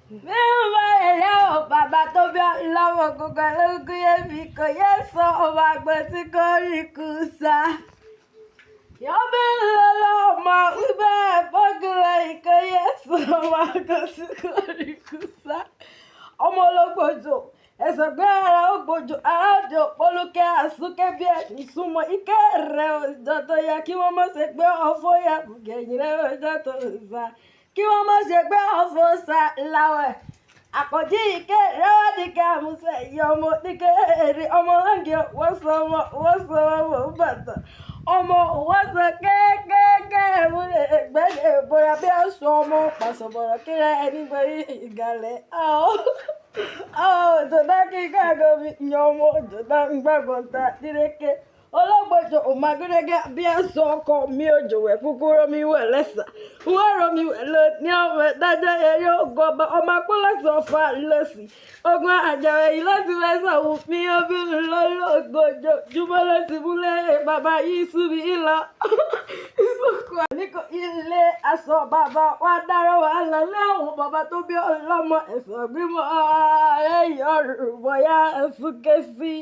Mímọ́ ẹ̀rẹ́ ò bàbá tó bí ọlọ́mọ gbogbo ẹlẹ́gùn yẹn mi kò yẹ sọ ọmọ àgbẹ̀ tí kò rí kú sá. Yọ̀bí lọ́lọ́ ọmọ wíbẹ̀ bọ́gìlẹ̀ ìkò yẹ sọ ọmọ àgbẹ̀ tí kò rí kú sá. Ọmọ ológbòjò ẹ̀sọ̀ gbé ara ó gbòjò ara òjò polúkẹ́ àsúkẹ́ bí ẹ̀sìn súnmọ́ ike rẹ̀ òjò tó yẹ kí wọ́n má ṣe gbé ọ̀fọ̀ yà gẹ̀yìn rẹ̀ òjò tó sá kí wọ́n má ṣe gbé ọ̀fọ̀ sá láwẹ̀. Àkànjí ike rẹ́wádìí àmúṣe ìyá ọmọ níke èrè ọmọ láǹgẹ̀ wọ́n sọ ọmọ wọ́n sọ ọmọ bàtà ọmọ wọ́n sọ kéékèèké múlẹ̀ gbẹ́lẹ̀ bọ́ra bí aṣọ ọmọ pàṣọbọ̀rọ̀ kíra ẹni gbọ́ ìgàlẹ̀ ọ̀ ọ̀ jọ̀dá kí káàgọ́ mi yan ọmọ jọ̀dá gbàgbọ́ta dírẹ́kẹ́ olóògbòjò òmàgúrẹ́gẹ́ bí aṣọ ọkọ mi òjò wẹ̀ kúkúrú mi wẹ̀ lẹ́sà wọ́n rọ mi wẹ̀ lọ ní ọmọ dájọ́ eré ogun ọba ọmọ akpọ́lọ́sọ ọ̀fà lọ́sì ogun àjàwẹ̀ yìí láti mẹ́sàn wù mí obìnrin lọ́lọ́gbòjò jùmọ̀ láti múlẹ̀ bàbá yìí sú mi ìlọ ìsòkò àníkò ilé aṣọ bàbá wa dára wà lọ lẹ́wọ̀n bàbá tó bí ọlọ́mọ ẹ̀sọ́ gbímọ̀ ẹ̀yọ̀ rùbọ̀yà ẹ̀sùn kẹ́sì.